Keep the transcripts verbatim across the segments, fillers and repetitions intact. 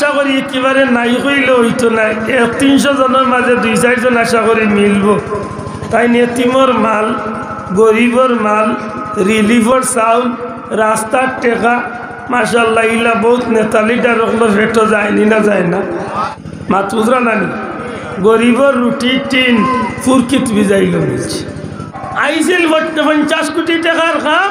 আশা করি একেবারে নাই কইলে অইতো নায়। এক তিনশো জনর মাঝে দুই চাইরজন আশা করি মিলবো। তাইন এতিমর মাল, গরিবর মাল, রিলিফর চাউল, রাস্তার টেকা, মাশাআল্লাহ, ইলা বউত নেতা লিডার অকলর পেটো যায়নি না যায় না? মাত বুঝরা নানি? গরিবর রুটি টিন ফুরকিত ভিজাইলো মিলছে। আইছিল পঞ্চাশ কোটি টেকার কাম,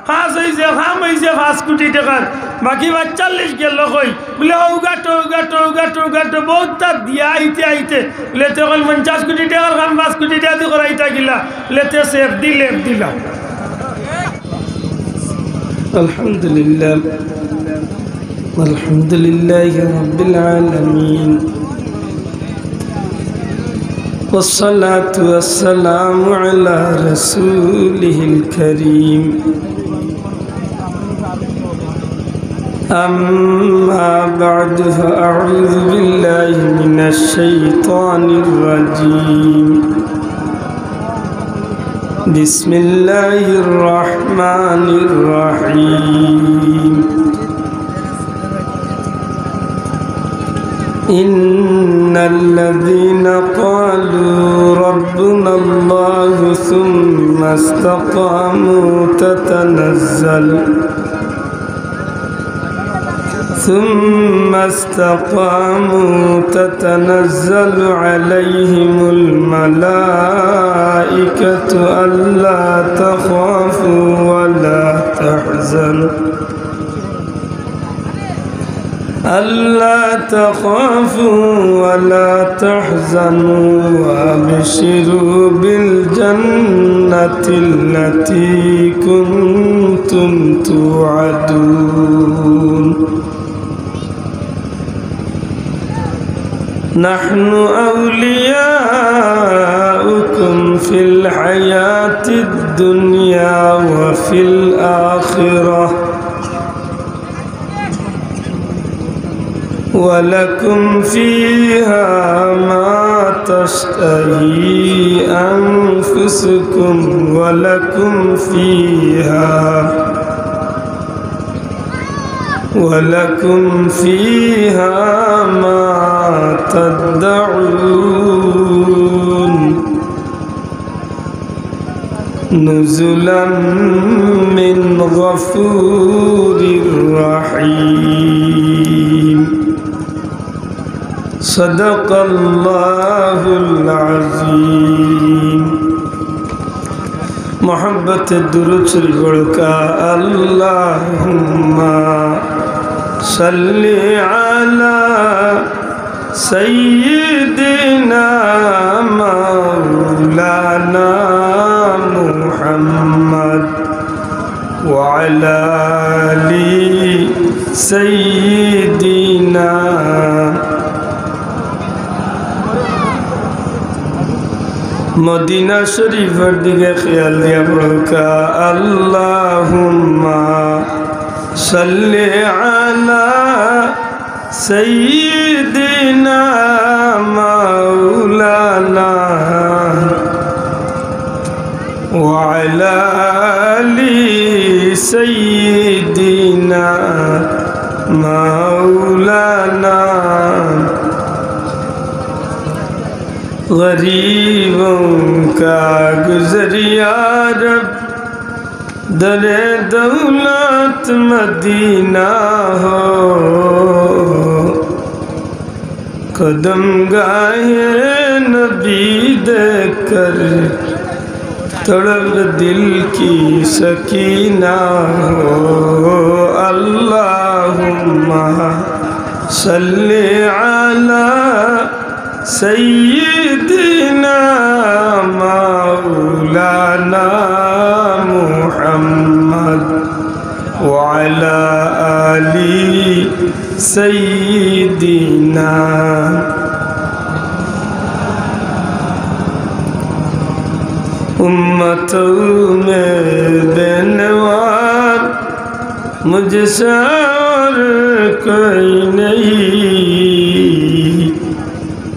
পাস অইছে, কাম অইছে পাঁচ কোটি টেকার, বাকি পাঁচচল্লিশ গেল কই? বুলে, "ও গাটো, ও গাটো, ও গাটো, ও গাটো, বউততা দিয়া আইতে আইতে।" বুলে, "তে অখন পঞ্চাশ কোটি টেকার কাম পাঁচ কোটি টেকা দি করাইতা কিলা?" বুলে, "তে সেফ দি লেফ দিলা।" الحمد لله. الحمد لله رب العالمين. والصلاة والسلام على رسوله الكريم. أما بعد، فأعوذ بالله من الشيطان الرجيم. بسم الله الرحمن الرحيم. إن الذين قالوا ربنا الله ثم استقاموا تتنزل، ثم استقاموا تتنزل عليهم الملائكة ألا تخافوا ولا تحزنوا، ألا تخافوا ولا تحزنوا وأبشروا بالجنة التي كنتم توعدون. نحن أولياؤكم في الحياة الدنيا وفي الآخرة، ولكم فيها ما تشتهي أنفسكم، ولكم فيها، ولكم فيها ما تدعون. نزلا من غفور رحيم. صدق الله العظيم. محبت درود شریف پڑھو کا، اللهم صل على سيدنا مولانا محمد وعلى آل سيدنا। মদিনা শরীফর দিকে খেয়াল দিয়া পড়ো কা, اللهم صل على سيدنا مولانا وعلى آل سيدنا مولانا۔ غریبوں کا گزر یا رب، در دولت مدینہ ہو، قدم گاہ نبی دیکھ کر تڑپ دل کی سکینہ ہو۔ اللهم صل على سيدنا مولانا محمد وعلى آل سيدنا۔ امتوں میں بے نوا مجھ سے اور کوئی نہیں،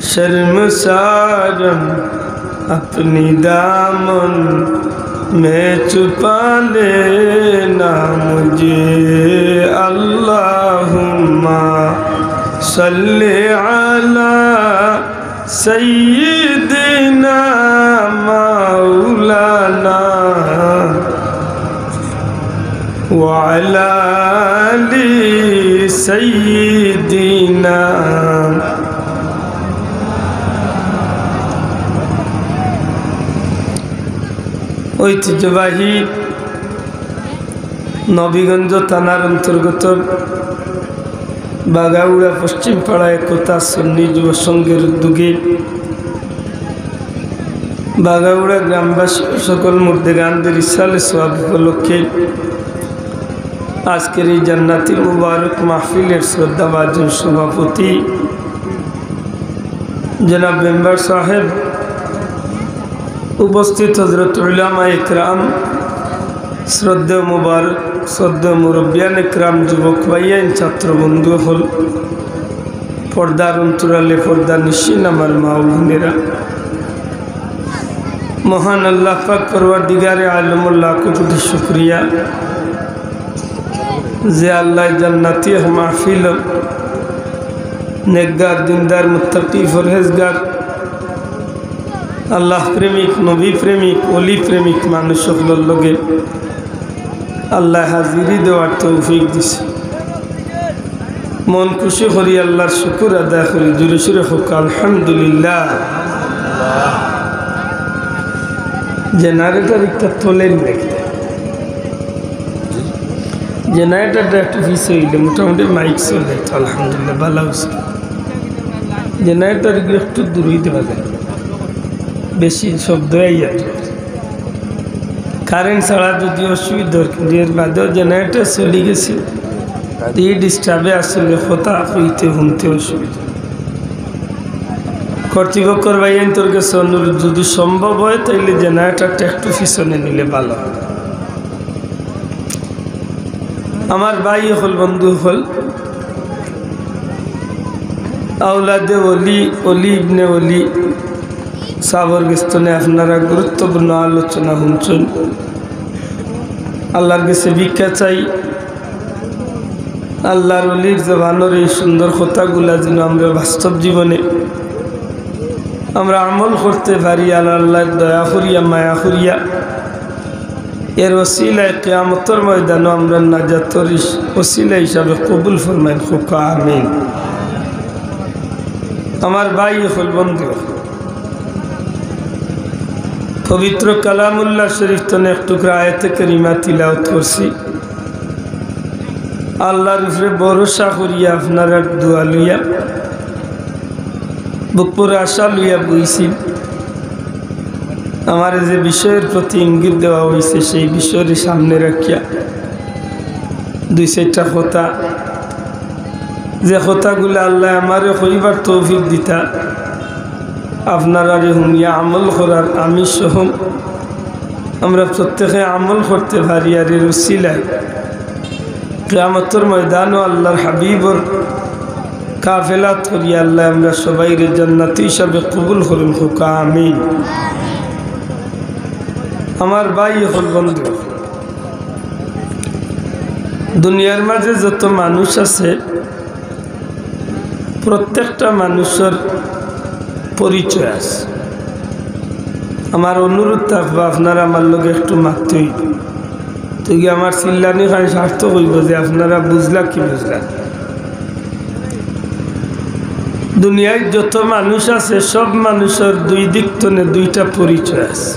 شرمسارم اپنی دامن میں چھپا لینا مجھے۔ اللهم صل صل على سيدنا مولانا وعلى آل سيدنا। ঐতিহ্যবাহী নবীগঞ্জ থানার অন্তর্গত বাগাউড়া পশ্চিম পাড়া একতা সুন্নি যুব সংঘের উদ্যোগে বাগাউড়া গ্রামবাসী ও সকল মুর্দেগানদের ইসালে সওয়াব উপলক্ষে আজকের এই জান্নাতি মুবারক মাহফিলের শ্রদ্ধাভাজন সভাপতি জনাব মেম্বার সাহেব, উপস্থিত হযরত উলামা একরাম, শ্রদ্ধেয় মুবারক, শ্রদ্ধেয় মুরব্বিয়ান একরাম, যুবক ভাইয়াইন, ছাত্র বন্ধু অকল, পর্দার অন্তরালে পর্দা নিশিন আমার মা ও বোনেরা, মহান আল্লাহ পাক পরওয়ারদিগারে আলমর লাখো কোটি শুকরিয়া যে আল্লাহ জান্নাতি এক মাহফিল, নেককার, দিনদার, মুত্তাকি, পরহেজগার, আল্লাহ প্রেমিক, নবী প্রেমিক, ওলি প্রেমিক মানুষ অকলর লগে আল্লাহ হাজিরি দেওয়ার তৌফিক দিছে। মন খুশি করি আল্লাহর শুকুর আদায় করি, জোরে সোরে কউক্কা আলহামদুলিল্লাহ। জেনারেটর একটা তোলেন দেখতে, জেনারেটরটা একটু পিছে অইলে মোটামুটি মাইক চলে তো আলহামদুলিল্লাহ ভালা অইছে। জেনারেটর একটু দূরই দেওয়া যায়, বেশি শব্দ অইয়া যায়। কারেন্ট ছাড়া যদি অসুবিধা অয়, কিন্তু এর বাদেও জেনারেটর চলি গেছে, এই ডিস্টার্বে আসলে কথা কইতে হুনতে অসুবিধা। কর্তৃপক্ষর ভাইয়াইন্তর গেছে অনুরোধ, যদি সম্ভব অয় তাইলে জেনারেটরটা একটু পিছনে নিলে ভালা অয়। আমার ভাই অকল, বন্ধু অকল, আওলাদে ওলি, ওলি ইবনে ওলি সাবর গেস্তনে আপনারা গুরুত্বপূর্ণ আলোচনা হুনছইন। আল্লাহর গেছে ভিক্ষা চাই, আল্লাহর ওলির জবানর এই সুন্দর কথাগুলা যেন আমরা বাস্তব জীবনে আমরা আমল করতে পারি, আর আল্লাহর দয়া করিয়া, মায়া করিয়া এর ওসিলায় কিয়ামতর ময়দানো আমরা নাজাতর ইস-, ওসিলা হিসাবে কবুল ফরমাইন, কউক্কা আমিন। আমার ভাই অকল, বন্ধু অকল, পবিত্র কালামুল্লাহ শরীফ তনে এক টুকরা আয়াতে কারিমা তিলাওয়াত করছি। আল্লাহর উপরে ভরসা করিয়া আপনারার দোয়া লইয়া, বুক ভরা আশা লইয়া বইছি। আমারে যে বিষয়ের প্রতি ইঙ্গিত দেওয়া অইছে, সেই বিষয়রে সামনে রাখিয়া দুই চাইরটা কথা, যে কথাগুলা আল্লায় আমারে কইবার তৌফিক দিতা, আপনারারে হুনিয়া আমল করার আমি সহ আমরা প্রত্যেকে আমল করতে পারি, আর এর উসিলায় কিয়ামতর ময়দানো আল্লাহর হাবিবর কাফেলাত করি আল্লায় আমরা সবাইরে জান্নাতি হিসাবে কবুল করুন, কউক্কা আমিন। আমার ভাই অকল, বন্ধু, দুনিয়ার মাঝে যত মানুষ আছে, প্রত্যেকটা মানুষর পরিচয় আছে। আমার অনুরোধ থাকবো, আপনারা আমার লগে একটু মাততে অইবো। তো কি আমার চিল্লানি খান সার্থক অইবো যে আপনারা বুঝলা কি বুঝলা? দুনিয়ার যত মানুষ আছে, সব মানুষর দুই দিক তনে দুইটা পরিচয় আছে।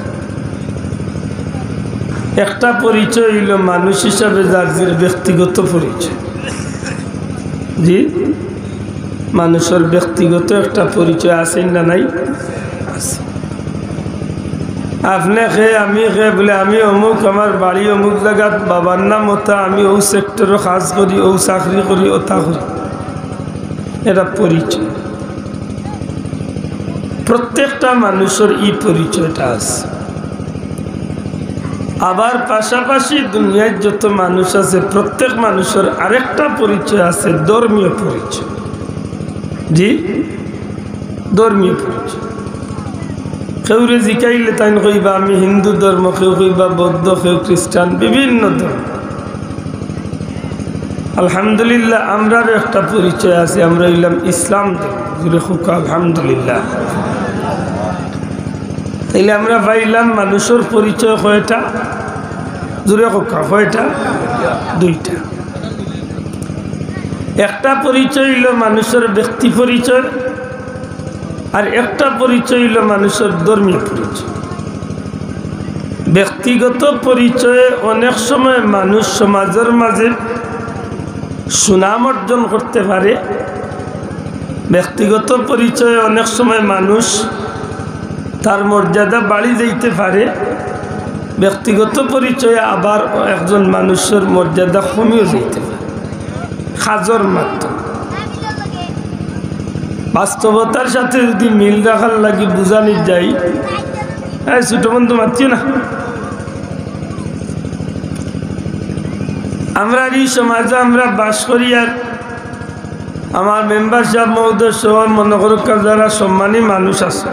একটা পরিচয় অইলো মানুষ হিসাবে যার যার ব্যক্তিগত পরিচয়। জি, মানুষর ব্যক্তিগত একটা পরিচয় আছে না নাই? আছে। আপনে কে, আমি কে, বলে আমি অমুক, আমার বাড়ি অমুক জাগাত, বাবার নাম ওটা, আমি অউ সেক্টরো কাজ করি, অউ চাকরি করি, ওটা করি, এটা পরিচয়। প্রত্যেকটা মানুষর ই পরিচয়টা আছে। আবার পাশাপাশি দুনিয়ার যত মানুষ আছে, প্রত্যেক মানুষর আরেকটা পরিচয় আছে, ধর্মীয় পরিচয়। জি, ধর্মীয় পরিচয়। কেউরে জিকাইলে তাইন কইবা, "আমি হিন্দু ধর্ম", কেউ কইবা বৌদ্ধ, কেউ খ্রিস্টান, বিভিন্ন ধর্ম। আলহামদুলিল্লাহ, আমরারও একটা পরিচয় আছে, আমরা অইলাম ইসলাম ধর্ম। জোরে কউক্কা আলহামদুলিল্লাহ। তাইলে আমরা পাইলাম মানুষর পরিচয় কয়টা? জোরে কউক্কা, কয়টা? দুইটা। একটা পরিচয় অইলো মানুষর ব্যক্তি পরিচয়, আর একটা পরিচয় অইলো মানুষর ধর্মীয় পরিচয়। ব্যক্তিগত পরিচয়ে অনেক সময় মানুষ সমাজর মাঝে সুনাম অর্জন করতে পারে। ব্যক্তিগত পরিচয়ে অনেক সময় মানুষ তার মর্যাদা বাড়ি যাইতে পারে। ব্যক্তিগত পরিচয়ে আবার একজন মানুষর মর্যাদা কমিও যাইতে পারে। কাজর মাধ্যমে বাস্তবতার সাথে যদি মিল রাখার লাগি বুঝানি যাই, এই ছোট বন্ধু মাতিও না। আমরার ই সমাজো আমরা বাস করি, আর আমার মেম্বার সাব মহোদয় সহ মনো করউক্কা যারা সম্মানী মানুষ আছে,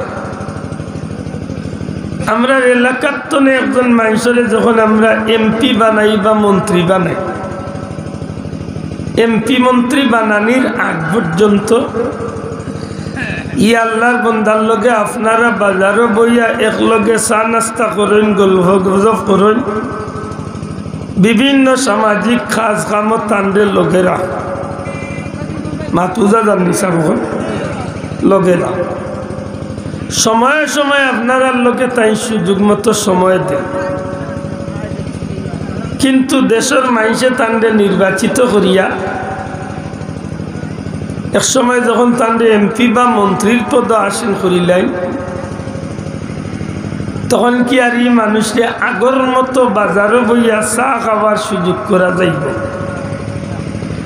আমরার এলাকার তনে একজন মানষরে যখন আমরা এমপি বানাই বা মন্ত্রী বানাই, এমপি মন্ত্রী বানানির আগ পর্যন্ত ই আল্লার বন্দার লগে আপনারা বাজারো বইয়া একলগে চা নাস্তা করইন, গল্প গুজব করইন, বিভিন্ন সামাজিক কাজ কামো তানরে লগে রাখ, মাত বুঝা যার নি সাব অকল, লগে রাখ। সময়ে সময়ে আপনারার লগে তাইন সুযোগ মতো সময় দেইন, কিন্তু দেশর মানষে তানরে নির্বাচিত করিয়া এক সময় যখন তানরে এমপি বা মন্ত্রীর পদো আসীন করিলাইন, তখন কি আর ই মানুষরে আগর মতো বাজারো বইয়া চা খাওয়ার সুযোগ করা যাইবো?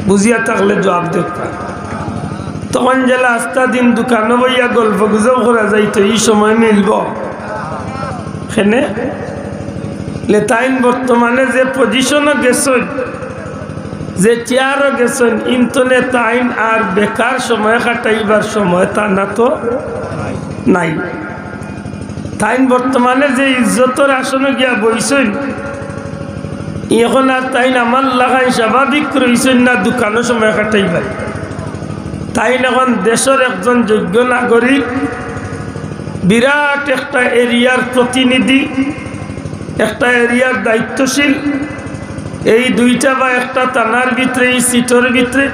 বুঝিয়া থাকলে জুয়াপ দেউক্কা। তখন যেলা আস্তা দিন দোকানো বইয়া গল্প গুজব করা যাইতো, ই সময় মিলবো? কেনে? লে তাইন বর্তমানে যে পজিশনো গেছইন, যে চেয়ারো গেছইন, ইন তনে তাইন আর বেকার সময় কাটাইবার সময় তান আতো নাই। তাইন বর্তমানে যে ইজ্জতর আসনো গিয়া বইছইন, এখন আর তাইন আমার লাখান স্বাভাবিক রইছইন না দোকানো সময় কাটাইবার। তাইন এখন দেশর একজন যোগ্য নাগরিক, বিরাট একটা এরিয়ার প্রতিনিধি, একটা এরিয়ার দায়িত্বশীল। এই দুইটা বা একটা থানার ভিতরে, ই সিটর ভিতরে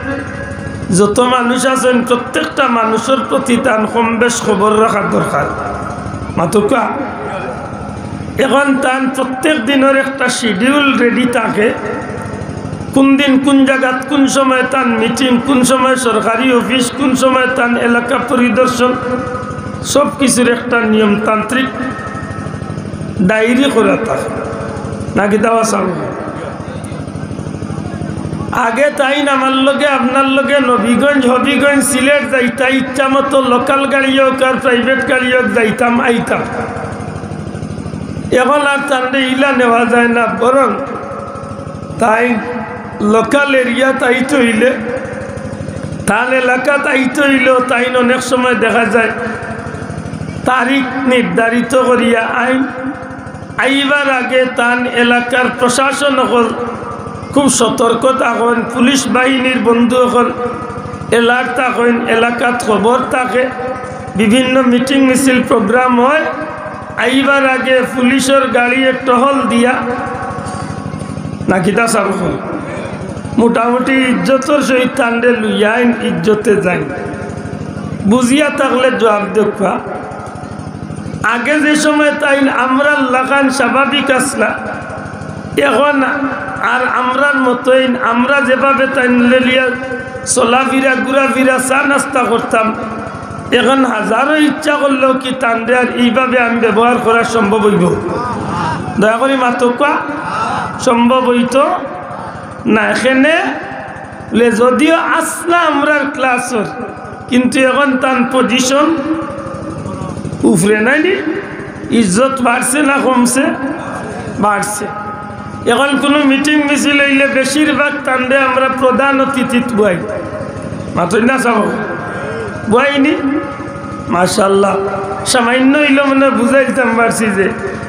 যত মানুষ আছইন, প্রত্যেকটা মানুষর প্রতি তান কম বেশ খবর রাখার দরকার। মাতুক্কা? এখন তান প্রত্যেক দিনর একটা শিডিউল রেডি থাকে, কুন দিন কুন জাগাত কুন সময় তান মিটিং, কুন সময় সরকারি অফিস, কুন সময় তান এলাকা পরিদর্শন, সব কিছুর একটা নিয়মতান্ত্রিক ডায়েরি করা থাকে। নাকি দাওয়া সামনে? আগে তাইন আমার লগে, আপনার লগে নবীগঞ্জ, হবিগঞ্জ, সিলেট যাইতা, ইচ্ছা মতো লোকাল গাড়ি অউক আর প্রাইভেট গাড়ি অউক যাইতাম, আইতাম। এখন আর তানরে ইলা নেওয়া যায় না, বরং তাইন লোকাল এরিয়াত আইতে অইলে, তান এলাকাত আইতে অইলেও তাইন অনেক সময় দেখা যায় তারিখ নির্ধারিত করিয়া আইন আইবার আগে তান এলাকার প্রশাসন অকল খুব সতর্ক থাকইন, পুলিশ বাহিনীর বন্ধু অকল alert থাকইন, এলাকাত খবর থাকে, বিভিন্ন মিটিং মিছিল প্রোগ্রাম হয়, আইবার আগে পুলিশর গাড়িয়ে টহল দিয়া, নাকি তা সাব অকল মোটামুটি ইজ্জতর সহিত তানরে লইয়া আইন, ইজ্জতে যাইন। বুঝিয়া থাকলে জুয়াপ দেউক্কা। আগে যে সময় তাইন আমরার লাখান স্বাভাবিক আছলা, এখন আর আমরার মতইন, আমরা যেভাবে তাইনরে লইয়া চলাফিরা, ঘুরাফিরা, চা নাস্তা করতাম, এখন হাজারো ইচ্ছা করলেও কি তানরে আর ইভাবে আমি ব্যবহার করা সম্ভব অইবো? দয়া করি মাতুক্কা, সম্ভব অইতো না। এখানে বুলে যদিও আছলা আমরার ক্লাসর, কিন্তু এখন তান পজিশন উপরে, নায়নি? ইজ্জত বাড়ছে না কমছে? বাড়ছে। এখন কুনু মিটিং মিছিল অইলে বেশিরভাগ তানরে আমরা প্রধান অতিথিত বওয়াই। মাতইন না সাব? বওয়াইনি? মাশাআল্লাহ। সামান্য অইলেও মানে বুঝাইতাম পারছি যে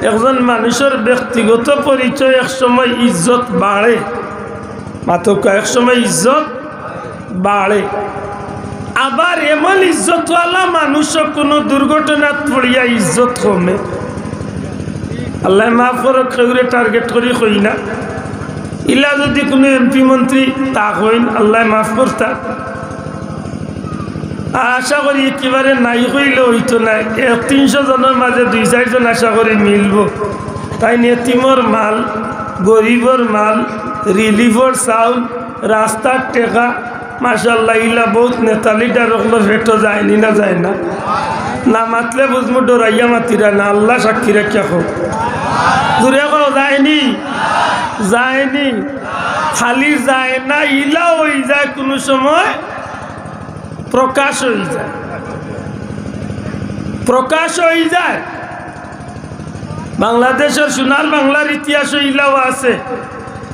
একজন মানুষর ব্যক্তিগত পরিচয় এক সময় ইজ্জত বাড়ে, মাতউক্কা, এক সময় ইজ্জত বাড়ে, আবার এমন ইজ্জতওয়ালা মানুষও কুনু দুর্ঘটনাত পড়িয়া ইজ্জত কমে। আল্লায় মাফ করউক, কেউরে target করি কই না। ইলা যুদি কুনু এমপি মন্ত্রী তা কইন, আল্লায় মাফ করতা। আশা করি একেবারে নাই কইলে অইতো নায়। এক তিনশো জনর মাঝে দুই চাইরজন আশা করি মিলবো। তাইন এতিমর মাল, গরিবর মাল, রিলিফর চাউল, রাস্তার টেকা, মাশাআল্লাহ, ইলা বউত নেতা লিডার অকলর পেটো যায়নি না যায় না? না মাতলে বুঝমু ডরাইয়া মাতিরা না, আল্লাহ সাক্ষী রাখিয়া কও। জুরে কও, যায়নি? যায়নি। খালি যায় না, ইলা অইযায় কুনু সময় প্রকাশ অইযায়, প্রকাশ অইযায়। বাংলাদেশর সোনার বাংলার ইতিহাসো ইলাও আছে,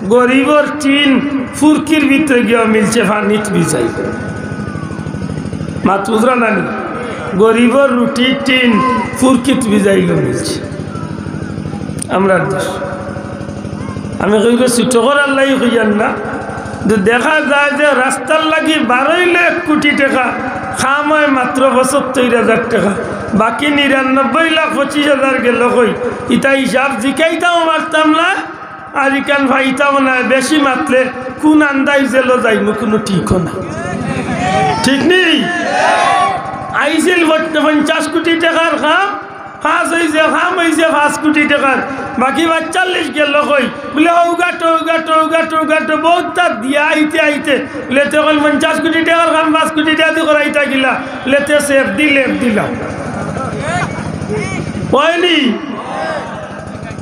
গরিবর টিন ফুরকির ভিতরে গিয়া মিলছে, পানিত ভিজাই। মাত বুঝরা নানি? গরিবর রুটির টিন ফুরকিত ভিজাইলো মিলছে। আমরার দেশ। আমি কইলে ছোট করার লাগি কইয়ার না, কিন্তু দেখা যায় যে রাস্তার লাগি বারইলে এক কোটি টেকা, কাম অয় মাত্র পঁচাত্তর হাজার টেকা, বাকি নিরানব্বই লাখ পঁচিশ হাজার গেল কই? ইতা হিসাব জিকাইতাও পারতাম না, আর ইখান পাইতাও না। বেশি মাতলে কুন আন্দাইজ জেলো যাইমু, কুনু ঠিকও না, ঠিক নি? আইছিল পঞ্চাশ কোটি টেকার কাম, পাস অইছে, কাম অইছে পাঁচ কোটি টেকার, বাকি পাঁচচল্লিশ গেল কই? বুলে, "ঔগাটো, ঔগাটো, ঔগাটো, ঔগাটো, বউততা দিয়া আইতে আইতে।" বুলে, "তে অখন পঞ্চাশ কোটি টেকার কাম পাঁচ কোটি টেকা দি করাইতা কিলা?" বুলে, "তে সেফ দি লেফ দিলাম।" অয়নি?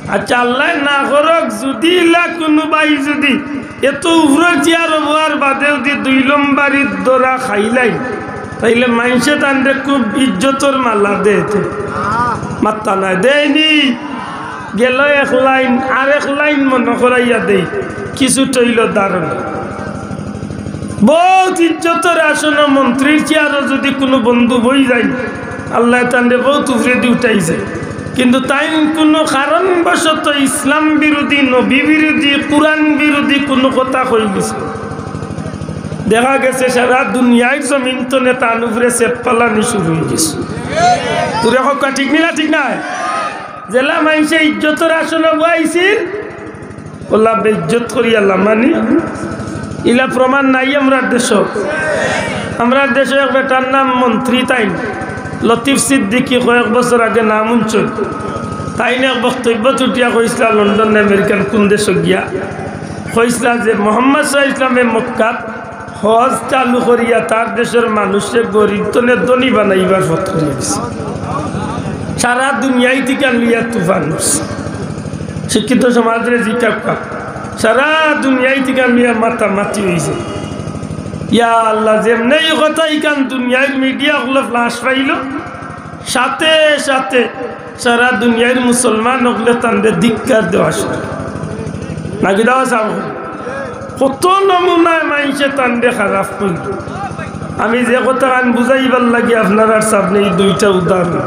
আচ্ছা, আল্লায় না করউক, যুদি ইলা কুনুবায় যুদি এত উপরর চেয়ারো বওয়ার বাদে যুদি দুই লম্বরির ধরা খাইলাইন, তাইলে মাইনষে তানরে খুব ইজ্জতর মালা দেয় তো। মাত্তা নাই, দেয়নি? গেল এক লাইন, আর এক লাইন মনো করাইয়া দেই, কিছু তৈল ধারণা। বউত ইজ্জতর আসনো মন্ত্রীর চেয়ারো যুদি কুনু বন্ধু বই যাইন, আল্লায় তানরে বউত উপরেদি উঠাইছে। কিন্তু তাইন কুনু কারণবশত ইসলাম বিরোধী, নবী বিরোধী, কুরআন বিরোধী কুনু কথা কই গেছে। দেখা গেছে সারা দুনিয়ার জমিন তনে তান উপরে সেফ ফালানি শুরু অই গেছে। তুরে হক্কা ঠিক নি না, ঠিক নায়? যেলা মাইনষে ইজ্জতর আসনো বওয়াইছিল, অলা বেইজ্জত করিয়া লামানি, ইলা প্রমাণ নাই আমরার দেশো? আমরার দেশো এক বেটার নাম মন্ত্রী তাইন, লতিফ সিদ্দিকী, কয়েক বছর আগে নাম হুনছইন। তাইন এক বক্তব্যত উঠিয়া কইছলা, লন্ডন না আমেরিকার কুন দেশো গিয়া কইছলা যে মোহাম্মদ সাল্লাল্লাহু আলাইহি ওয়াসাল্লামে মক্কাত হজ চালু করিয়া তার দেশর মানুষরে গরিব তনে ধনী বানাইবার পথ খুলি দিছে। সারা দুনিয়াই থাকি লইয়া তুফান উঠছে। শিক্ষিত সমাজরে জিকাউক্কা, সারা দুনিয়াই থাকি লইয়া মাতামাতি অইছে। ইয়া আল্লাহ, যেমনে ই কথা ইখান দুনিয়ার মিডিয়া অকলে flash পাইলো, সাথে সাথে সারা দুনিয়ার মুসলমান অকলে তানরে ধিক্কার দেওয়া শুরু। নাকি দেওয়া যাবো? কত নমুনায় মাইনষে তানরে খারাপ কইলো। আমি যে কথাখান বুঝাইবার লাগি আপনারার সামনে ই দুইটা উদাহরণ